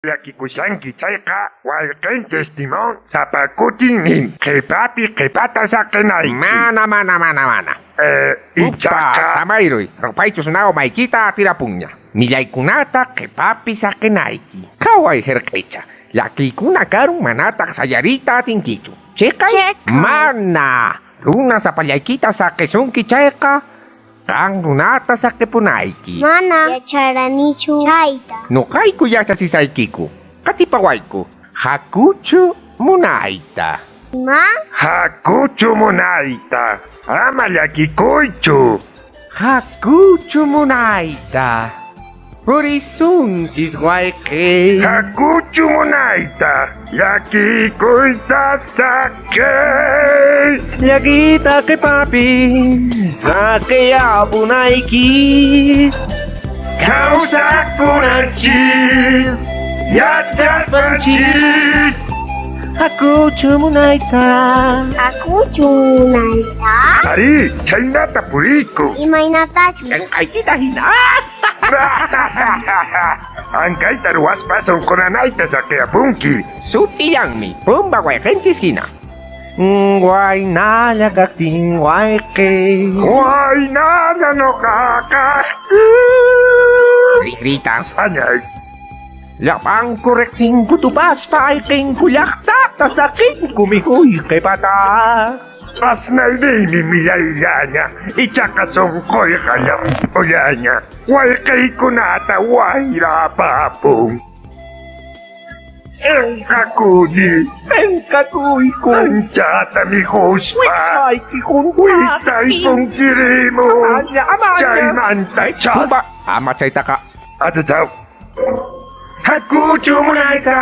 Llakikushanki chayqa, wayqinchis Timón sapa kutin nin qhipapi qhipata saqinayki. Mana, mana, mana, mana. Ichaqa. Samayruy, rupaychus na umaykita atirapunña. Millaykunata qhipapi saqinayki. Qhaway hirq'icha, llakiykuna karun manataq sayariyta atinkichu. Chiqay? Mana. Runa sapallaykita saqisunki chayqa, qan runata saqipunayki. Mana yacharanichu chayta. Nuqayku yachachisaykiku. Qatipawayku. Hakuchu munayta. Ma? Hakuchu munayta. Ama llakikuychu. Hakuchu munayta. Purisunchis wayqi. Hakuchu munayta. Llakikuyta saqey. Llakita qhipapi saqiyapunayki. Kawsakunanchis yachaspanchis. Hakuchu munayta. Hakuchu munayta. Ari, chhaynata puriyku. Imaynatachu. Yanqaykita hina. Ankayta ruwaspa sunqunanayta saqiyapunki. Sutillanmi, pumba wayqinchis hina. Waynalla kaqtin wayqi. Waynalla nuqa kaqtin. Rinrita. Añay. Llapanku riqsinku tupaspa ayqinku llaqtata saqinku mikhuy qhipata. Asnayniymi millayllaña, ichaqa sunquyqa llamp'ullaña, wayqiykunata wayrapapun. P'inqakuni, p'inqakuyku, anchata mikhuspa, wiksayki hunt'aqtin, wiksay punkirimun, Amaña, chaymanta chas. Ama chaytaqa. Achachaw. Hakuchu munayta,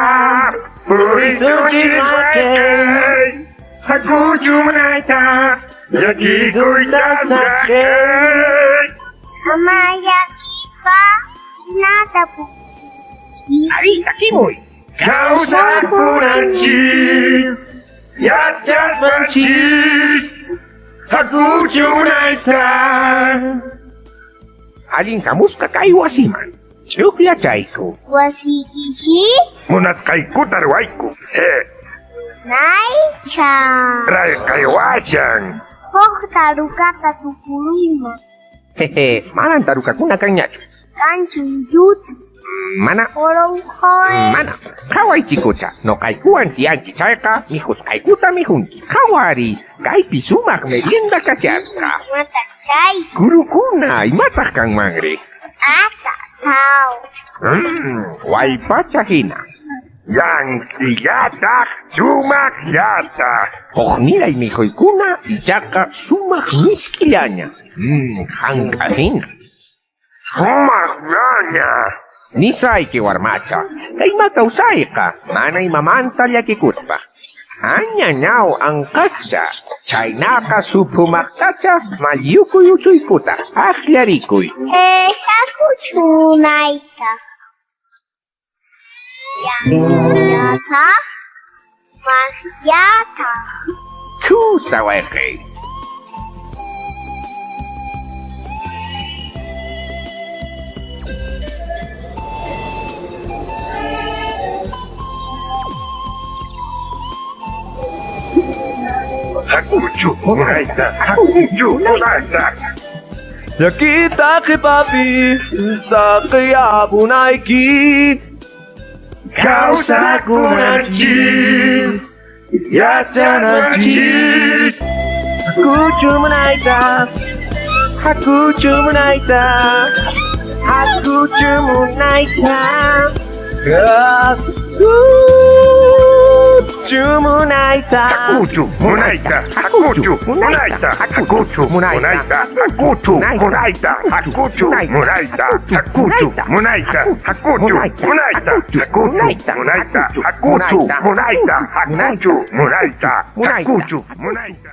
purisunchis wayqey. Hakuchu munayta, llakikuyta saqey. Ama llakispa hinata purisunchis. Ari, takimuy. Kawsakunanchis yachaspanchis. Hakuchu munayta. Allin hamusqa kay wasiman. Ch'ukllachayku. Wasiykichis? Munasqaykuta ruwayku. Naycha. Rayqaywashan. Huk tarukata tukuruyman. Jeje, manan tarukakuna kanñachu. Kanchu yuti. Mana. Oronjoy. Mana. Qhaway chikucha, nuqaykuwan tiyanki chayqa mikhusqaykuta mikhunki. Qhawari, kaypi sumaq merienda kashasqa. Imataq chay? Kurukuna, imataq kanmanri? Ata, taw. Wallpacha hina. Llank'illataq, sumaqllataq. Hukniray mikhuykuna ichaqa sumaq misk'illaña. Hank'a hina. Sumaqllaña. Nisayki warmacha, kayma kawsayqa mana imamanta llakikuspa. Añañaw anqascha, chhaynaqa suphumaqtacha mallyukuy uchuykuta aqllarikuy. Hakuchu munayta. Llank'illataq, sumaqllataq. Kusa wayqey. Hakuchu munayta, hakuchu munayta. Llakita qhipapi saqiyapunayki. Kawsakunanchis yachananchis. Hakuchu munayta, hakuchu munayta, hakuchu munayta. Hakuchu munayta. Hakuchu munayta, hakuchu munayta, hakuchu munayta, hakuchu munayta, hakuchu munayta, hakuchu munayta, hakuchu munayta, hakuchu munayta, hakuchu munayta, hakuchu munayta, hakuchu munayta.